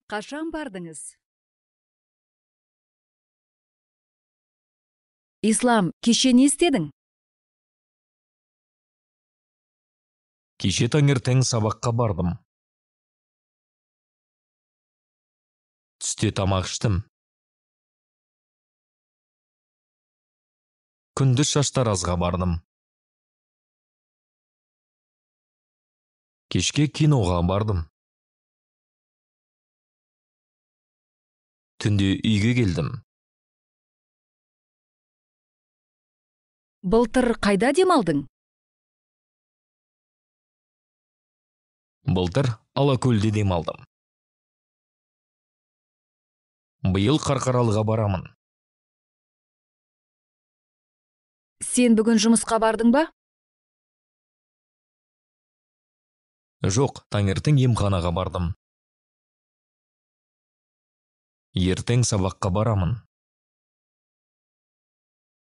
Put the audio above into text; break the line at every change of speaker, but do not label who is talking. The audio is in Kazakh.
Қашан бардыңыз? Ислам, кеше не істедің?
Кеше таңертең сабаққа бардым. Түсте тамақ іштім. Күндіз шаштаразға бардым. Кешке киноға бардым. Түнде үйге келдім.
Былтыр қайда демалдың?
Былтыр Алакөлде демалдым. Биыл Қарқаралыға барамын.
Сен бүгін жұмысқа бардың ба?
Жоқ, таңертең емханаға бардым. Ертең сабаққа барамын.